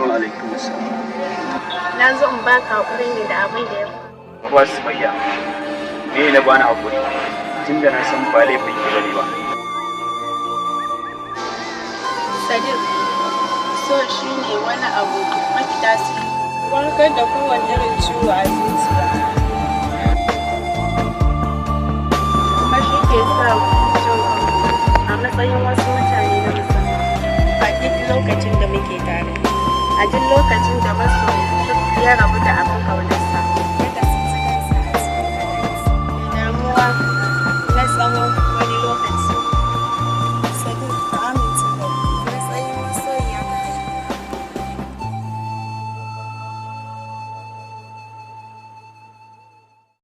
Wa alaikum assalam. Na zo in baka hakuri ne da abin da ya faru. Ba Sumayya. Me na bani hakuri? Tunda na san ba laifin ki bane ba. Sadiq, so shi ne wani abu mafi tasiri. Warkar da kowane irin ciwo a zuciya. Kuma shi ke sa jin a matsayin wasu mutane na musamman. A duk lokacin da muke tare. A duk lokacin da masoyi ya rabu da abin kaunarsa.